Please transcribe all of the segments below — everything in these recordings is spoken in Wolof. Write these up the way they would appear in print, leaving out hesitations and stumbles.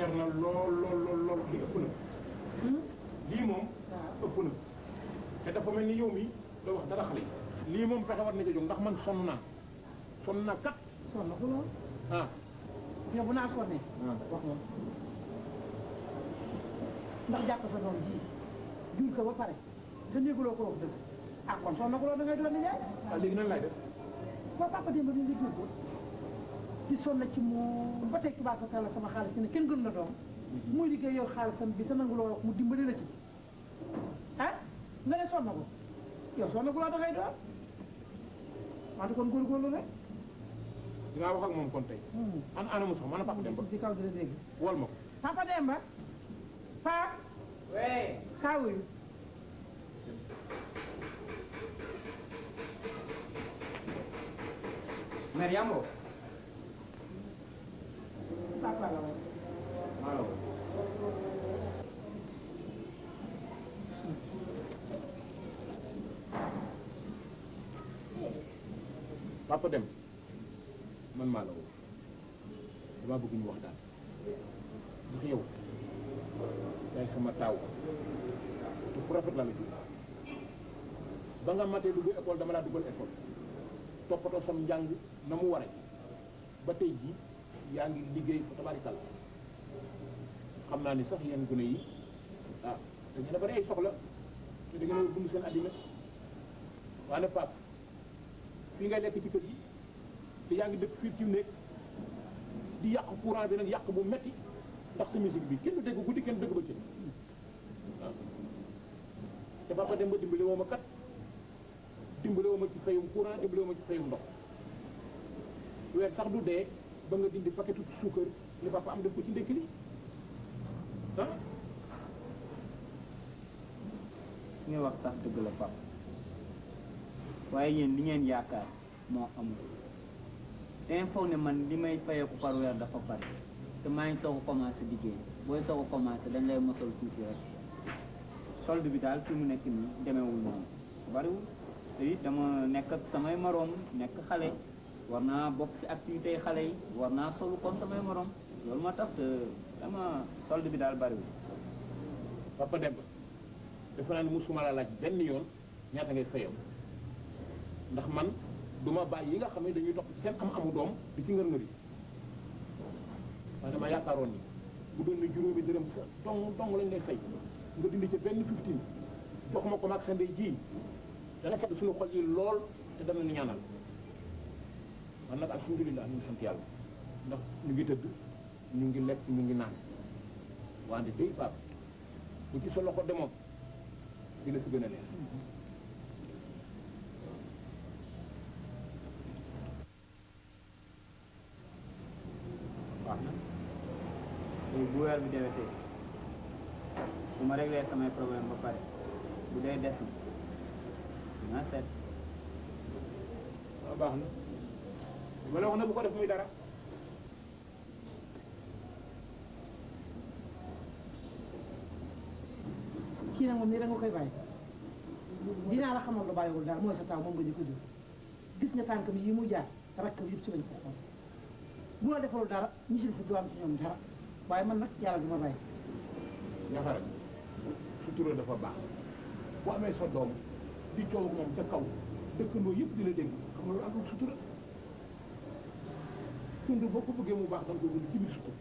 cher na lool li ëpp na lii moom ëpp na te dafa mel ni yow mi doo wax dara xale lii moom fexe war na ca jóg ndax man sonn naa kat sonn ko lool ah yow bu naa sonnee wax moom ndax jàpp sa doom ji jur ko ba pare te néeguloo ko wax dëgg ah kon sonn ko lool da ngay doon nijaay léegi nan lay def waaw papa démb bi nga jur ko di sonn ci moom ba tey tubaab fa la sama xaalis ne kenn gën la doom muy liggéey yow xaalisam bi te nangu loo wax mu dimbali la ci ah nga ne sonn ko yow sonn ko loo da ngay doon wante kon góorgóorlu rek dinaa wax ak moom kon tey ana mu sax man a papa Demba di kaw di la dégg wol ma ko papa Demba paa oui kaawuyu mère Yambo papa la woon maa la ko papa dem man maa la woo damaa bëgg ñu waxtaan ndax yow yaay sama taaw te fu rafet la la jóg ba nga matee dugg école dama laa dugal école toppatoo sam njàng na mu ware ba tey jii yaa ngi liggéey fa tabarikal xam naa ni sax yéen gune yi ah da ngeen a bari ay soxla te da ngeen a dund seen àddina waaye pap fii ngay lekk ci kër gi te yaa ngi dëkk fii ci nekk di yàq courant bi nag yàq bu metti ndax sa musique bi kenn du dégg guddi kenn dëgg ba ci waaw te papa dem ba dimbali woo ma kat dimbali woo ma ci fayum courant dimbali woo ma ci fayum ndox weer sax du dee ba nga dindi paquetu suukar ni papa am def ko ci ndékki li ah nga wax sax dëgg la papa waaye yéen li ngeen yaakaar moo amul te foog ne man li may fayeeku par weer dafa bari te maa ngi soog a commencé liggéey booy soog a commencé dañ lay mosal tuuti rek solde bi daal fi mu nekk nii demewul noonu bariwul te it dama nekk ak samay moroom nekk xale war naa bokk ci activité yi xale yi war naa solu comme samay moroom loolu moo tax te dama solde bi daal bariwul. papa Demba defe naa ni musuma la laaj benn yoon ñaata ngay fayew ndax man duma bàyyi yi nga xam ne dañuy dox seen amu doom di ci ngër-ngër yi waaye dama yaakaaroon ni bu doon ne juróomi dërëm sa dong lañ lay fay nga dindi ca benn 15 jox ma ko maag sa ndey ji dana fekk suñu xol yi lool te dana ñu ñaanal man nag alhamdulilah ñu ngi sant yàlla ndax ñu ngi tëdd ñu ngi lekk ñu ngi naan wante day pap bu ci sa loxo demoon dina fi gën a leer wax na léegi bu weer bi dewetee bu ma réglé samay problème ba pare bu dee des na dinaa seet. waaw baax na ma la wax na bu ko def muy dara kii nag moom nii da nga koy bàyyi dinaa la xamal lu bàyyiwul daal mooy sa taw moom nga di ko jur gis nga tànk bi yi mu jaar rakkam yëpp ci lañ ko xool bu la defalul dara ñi si si am ci ñoom dara waaye man nag yàlla du ma bàyyi. ñaxara sutura dafa baax bu amee sa doom di coow ak moom ca kaw dëkkandoo yëpp di la dégg xam nga loolu am sutura tund boo ko bëggee mu baax da nga koy dund ci biir sutura.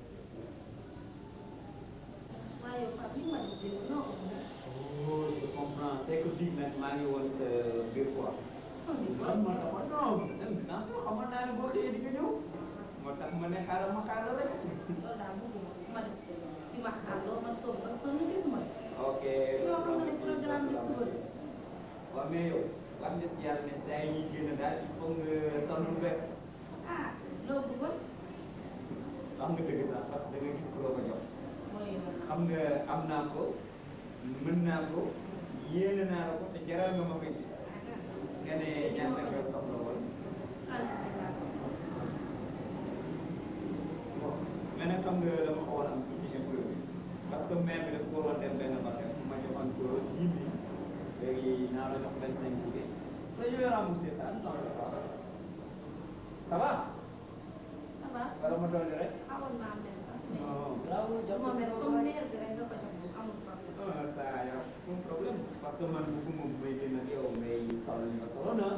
Oh, je comprends. C'est que bii nag maa ngi woon sa biir quoi. man ma ne ma non xamoon naa ne boo xëyee di nga ñëw moo tax ma ne xaaral ma xaaral rek. loolu daal bëgguma ma def di ma xaar loolu man toog ba sonn dégg ma. ok. yoo xam nga ne programme bi suba la. waaw mais yow wax dëgg yàlla ne saa yi génn daal il faut nga sonn lu bees. ah loolu bëggoon. wax nga dëgg sax parce que da nga gis ko loo ko jox. mooy xam nga am naa ko mën naa ko yéene naa la ko te jaral nga ma koy gis nga ne ñaata nga soxla woon. bon mais nag xam nga dama xawoon am tuuti imprévu parce que maire bi dafa ko waroon dem benn bakkan ma joxoon ko 10 000 léegi naa la jox 25 bouteilles te je vais rembourser ça non ça va. ça va. wala ma dolli rek. xawoon naa mel sax. non bravo jox ko moom si rek comme maire bi rek nga ko jox moom amul problème. ah ça y a aucun problème parce que man bëgguma may génn ak yow ngay solo li nga solo na.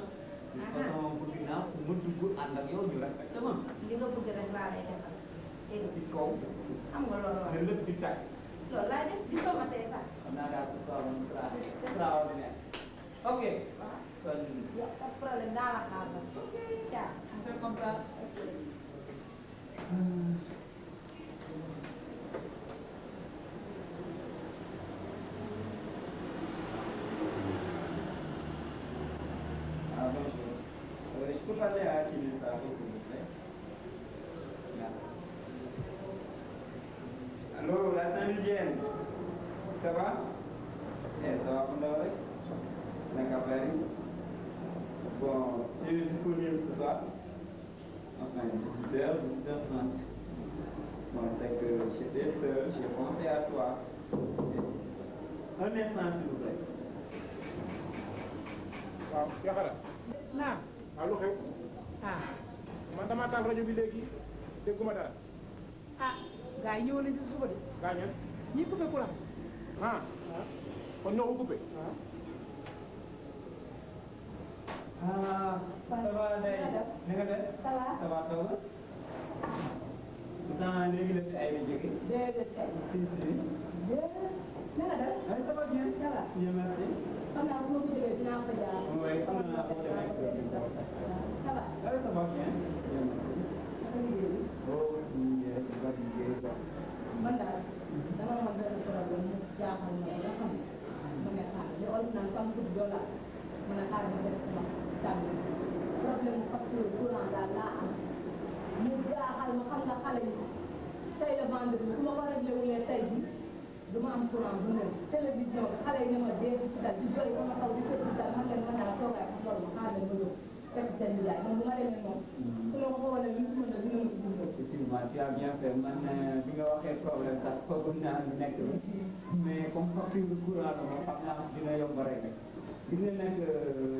de toute façon bëgg naa mu dugg ànd ak yow ñu respecté ma. li nga bëgg rek laa lay defal. dégg ci kaw xam nga loolu wax. ne lépp di tàkk. loolu laay def di tomatee sax. xam naa daal ce soir moom sera extraordinaire. ok. waaw kon yow pas problème daa la xaar ba. caa. on fait comme ça. Ah, bonjour. Je peux parler à qui s'il vous plaît? Merci. Allô, la Saint-Louisienne. Ça va? Eh, ça va pour le D'accord, bon, tu es disponible ce soir? Enfin, 18h, 18h30. Bon, c'est que j'étais seul, j'ai pensé à toi. Un instant, s'il vous plaît. waaw Yaxara naam waaw lu xew ah man damaa taal rajo bi léegi dégguma dara ah gars yi ñëwoon nañu ci suba de gaañal ñi coupé courant ah kon ñoo ko coupé Ah, ça va, Ndeye. Na nga def? ça va. Ça va, ça va. Pourtant, léegi la fi ay la jóge. déedéet kay. Si, si. na nga def. Ah, ça va bien. ça va. Bien, merci. xam naa bu ma ko jógee dinaa ko jaar. Oui, xam naa ko demee kër gi. ça va. Ah, ça va bien. Bien, merci. naka liggéey bi. Oh, si, va liggéey quoi. man daal dama amoon benn problème mu jaaxal ma nga xam ne ma ne xaar li olof naan comme guddi doo laal ma ne xaar ma def sama tàmm problème mu facture courant daal laa am mu jaaxal ma xam nga xale yi tey la vendredi su ma ko réglé wulee tey bi du ma am courant bu ne télévision bi xale yi ne ma dee ci dal di jooy sama kaw di kër ci dal man leen mën naa toogaay ci loolu ma xaar leen ma yóbbu fekk seen nijaay moom bu ma demee moom su ma ko xoolee li mu mën a dina ma ci dimbali. Effectivement, tu as bien fait. Man, bi nga waxee problème sax foogoon naa ñu nekk la. Mais comme facture de courant la moom xam naa dina yomb rek rek. Gis nga nag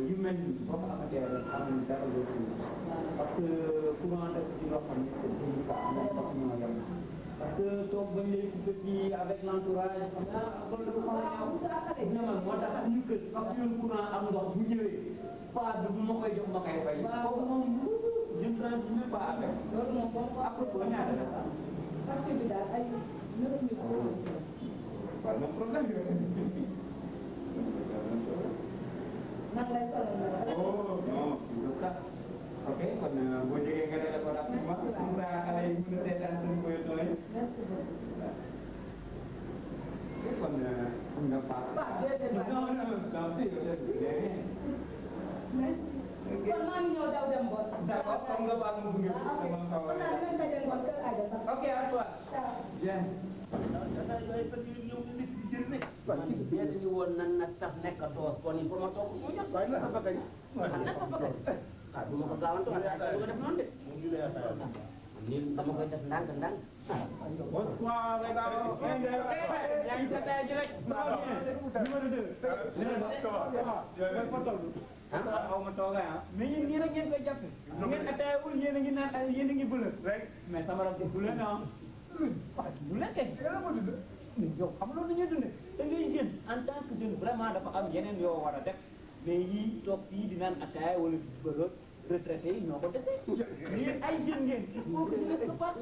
yu mel nii boo ko amatee rek amul dara loo si parce que courant def ci loo xam ne c'est délicat ndax ndox moo yem. Parce que toog bañ lay coupé fii avec l'entourage xam naa loolu dafa xaw a ñaaw. Dina ma moo tax ñu kër facture courant am ndox bu ñëwee pas bi bu ma koy jox ma koy fay. Kooku moom je ne tranche même pas avec. loolu moom boo ko À propos, ñaata la sax. facture bi daal ay 9 000 francs. C'est pas le problème. nag lay sonal la. Oh, non, c'est ça. Ok, kon boo jógee nga def ko rapidement comme ça xale yi mën a seetaan seen position yi. merci beaucoup. Kon am nga paas. Non, non, non, kon maa ngi ñëw daw dem bool. D'accord, comme nga baal ma bëgg a ah ok dama xaw kon naa leen daje ngoon kër Aja sax. Ok, à soir. Bien. ñenn ñi woon nan nag tax nekkatoo kon il faut ma toog mu jot. waaye naka bakay xam na ko bëgg ah du ma ko gaawantu ataaya du ko def noonu de. nii dama koy def ndànk ndànk. Bonsoir, les gars. Yaa ngi seet ay ji rek. Numéro 2. Ah, aw ma toogay ah. Mais yéen nii rek ngeen koy jàppe. Ngeen ataayawul yéen a ngi naan yéen a ngi bële. Mais sama rakk bu leen ah. Bu leen kay. Mais yow xam nga loolu ñuy dundee. Da ngay jeune en tant que jeune vraiment dafa am yeneen yoo war a def. Mais yii toog fii di naan ataaya wala bëgg retraité yi ñoo ko dese. Yéen ay jeunes ngeen. Il faut que ñu ne pas.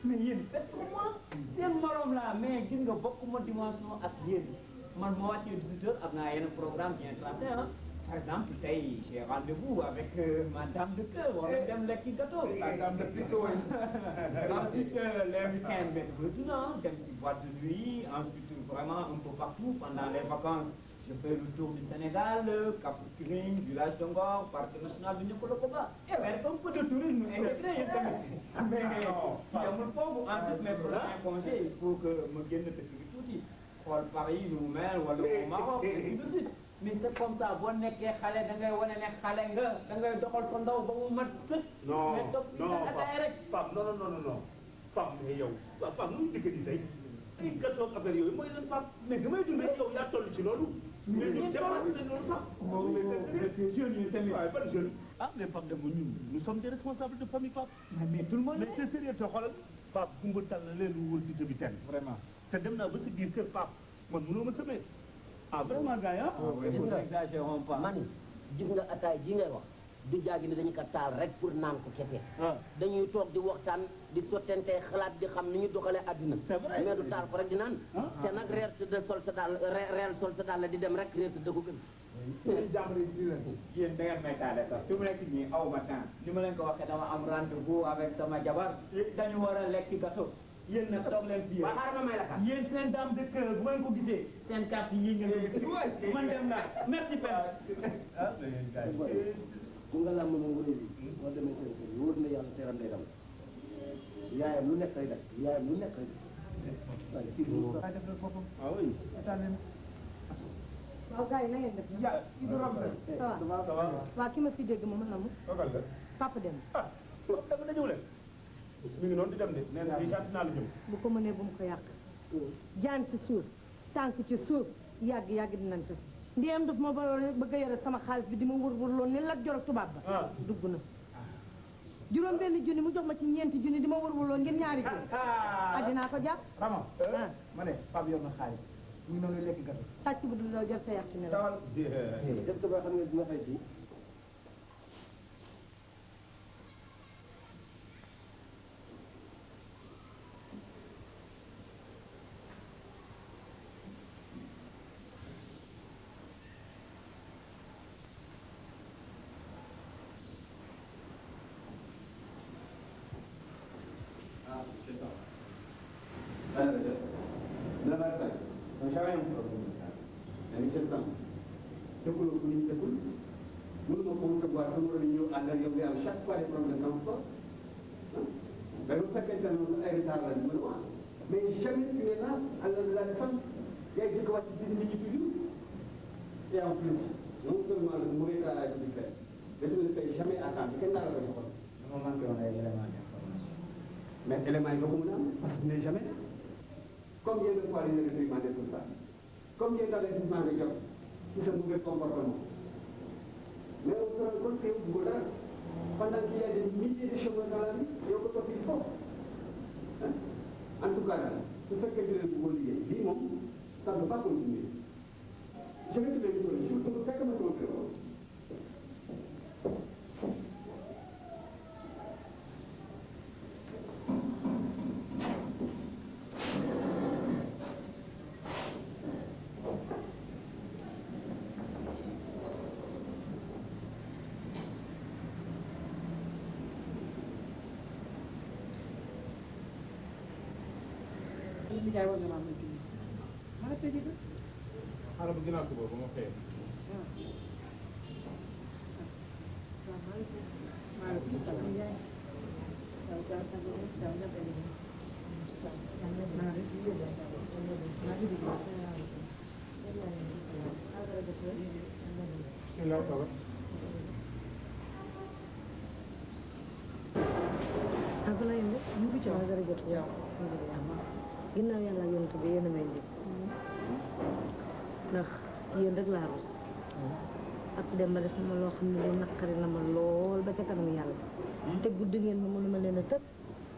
Mais yéen fekk-moi seen morom laa mais gis nga bokkuma dimension ak yéen. Man moo wàccee 18h am naa yeneen programme bien tracé ah. Par exemple, tey j'ai rendez-vous avec ma dame de cœur. On va dem lekki gâteau. dame de pico Ensuite, les week-ends, mais maintenant, dem si boîte de nuit. Ensuite, vraiment un peu partout. Pendant les vacances, je fais le tour du Sénégal, Cap Skirring, village de Ngor, parc national de Niokolo-Koba. Mais un peu de tourisme intégré, yéen tamit. Mais yamul foofu. Ensuite, mes prochains congés, il faut que ma génn dëkk bi tuuti. Xool Paris, nu mu mel, wala au Maroc, et ainsi de suite. Mais c'est comme ça boo nekkee xale da ngay wane ne xale nga da ngay doxal sa ndaw ba mu mat sëkk. non mais toog ci sa ataaya rek. Pape non Pape mais yow Pape nu mu dikkee nii tey kii nga toog affaire yooyu mooy lan Pape mais damay dund yow yaa toll ci loolu. mais ñun dépassé nañ loolu Pape. moom mais jeunes yi tamit. waaye ban jeune. ah mais Pape Demba ñun nous sommes des responsables de famille Pape. mais tout le monde mais c'est sérieux te xoolal Pape gumba tal na leen lu wul di bi ten vraiment te dem naa ba sa biir kër Pape man mënoo ma semé ah vraiment gars yi ah. Nous n'exagérons pas. mani gis nga ataay ji ngay wax du jaagi ne dañu ko taal rek pour naan ko kese dañuy toog di waxtaan di sottente xalaat di xam ni ñu doxalee àddina mais du taal ko rek di naan te nag reer tëdd sol sa daal reer sol sa daal di dem rek reer tëdd ko gën yéen da ngeen may taale sax fi mu nekk nii aw ma temps ni ma leen ko waxee dama am rendez-vous avec sama jabar dañu war a lekk gâteau yéen nag toog leen fii xaaral ma may la carte yéen seen dame de cœur bu ngeen ko gisee seen carte yi ngeen ko man dem naa merci père. ku nga làmm moom wërëb yi moo demee seen kër yi wóor na yàlla teram day dal yaayam lu nekk lay def yaayam lu nekk lay def waaye kii bi sax def na boppam ah oui. waaw gars yi na ngeen def ya Ibou Ramsey. ça va ça va. waaw ki ma fi dégg ma mën na mu toogal nga. Papa Demba ah loolu dama na ñëw leen. mi ngi noonu di dem de nee na lii sant naa la jëm. bu ko mënee bu mu ko yàq jaan ci suuf tànk ci suuf yàgg dinañ tëf ndéem daf ma bëgg a yore sama xaalis bi di ma wër loon ni Lat Joor ak tubaab ba dugg na juróom benn junni mu jox ma ci ñeenti junni di ma wër loon ngeen ñaari junni dinaa ko jàpp Rama ma ne Pape yor na xaalis ñu ngi noonu lekk gâteau sàcc bu dul daw jar sa yàq ci ne la def ko ba xam ne dina fay fii chaque fois des problèmes transport mais bu fekkente ne moom ay retard la ñu mën a wax mais jamais tu es là à l'heure de la défense yaay jëkk wàcc ci nit ñi toujours et en plus non seulement le mauvais travail que tu fais mais tu ne le fais jamais à temps kenn daal la ko joxoon dama manqué woon ay éléments d'information. mais éléments yi nga ko mën a am parce que tu n'es jamais là combien de fois dañu la réprimandé pour ça combien d'avertissement nga jot ci sa mauvais comportement mais on se rend compte que yow bëggoo dara pendant qu'il y a des milliers de chemins dans la vie yow ko topp il faut en tout cas daal su fekkee ne bëggoo liggéey lii moom ça ne va pas continuer je vais te donner une solution su fekkee ma sama bureau li jaay war nga maa mën junni maa la tëjee ko xaaral ba ginnaaw suba ba ma xëyee. maaleykum salaam yaay bisimilah toogal. ñu ngi coono jërëjëf yow ginnaaw yàlla ak yonent bi yéen a may njëkk ndax yéen rek laa rus ak dem ma def na ma loo xam ne lu naqari na ma lool ba ca kanam yàlla te guddi ngeen ma mënuma leen a tëb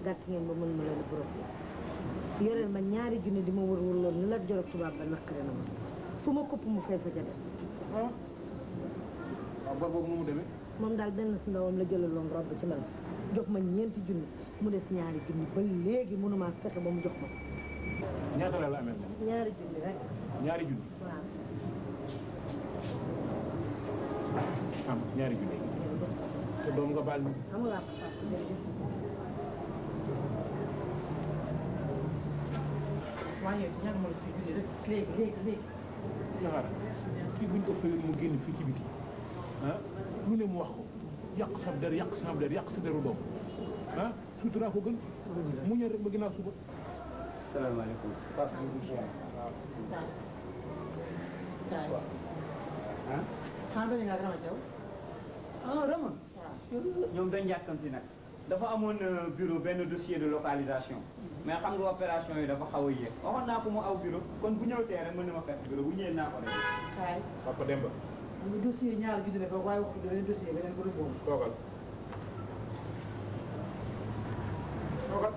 gàtt ngeen ba mënuma leen a borom yoreel ma ñaari junni di ma wër lool ni la jorog tubaab ba naqari na ma fu ma kopp mu fay fa ca dem waaw bor boobu mu demee. moom daal benn si ndawam la jëlaloon robb ci man jox ma ñeenti junni mu des ñaari junni ba léegi mënuma fexe ba mu jox ma ñaata la amee moom. ñaari junni rek ñaari junni. waaw am ñaari junni. te doom nga baal ñu. amul àpp àpp jërëjëf waaye ñaan ma la fi junni rek léegi Yaxaara kii buñ ko fayul mu génn fii ci biti lu ne mu wax ko yàq sa der yàq sa der yàq sa deru doom sutura ko gën mu ñëw rek ba ginnaaw suba. salaamaaleykum. Pape xanaa dañu ngaa Rama Thiaw Rama. ñoom dañ yàkkamti nag. dafa amoon bureau benn dossier de localisation. mais xam nga opération yi dafa xaw a yéex. waxoon naa ko mu aw bureau kon bu ñëw tee rek mën na ma fekk bureau bu ñëwee naa ko rek. kaay Papa Demba ñu dossier ñaari junni dafa waaye waxtu beneen dossier beneen bu dul boobu toogal. toogal.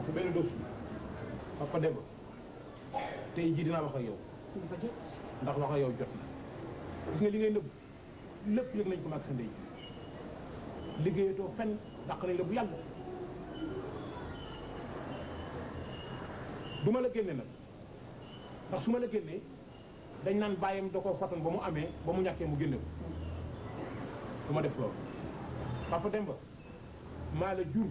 parce que benn dossier Papa Demba tey jii dinaa wax ak yow ndax wax ak yow jot na gis nga li ngay nëbb lépp yëg nañ ko mag sa ndey liggéeyatoo fenn dàq nañ la bu yàgg du ma la génne nag ndax su ma la génnee dañ naan bàyyam da koo fatoon ba mu amee ba mu ñàkkee mu génne ko du ma def loolu Papa Demba maa la jur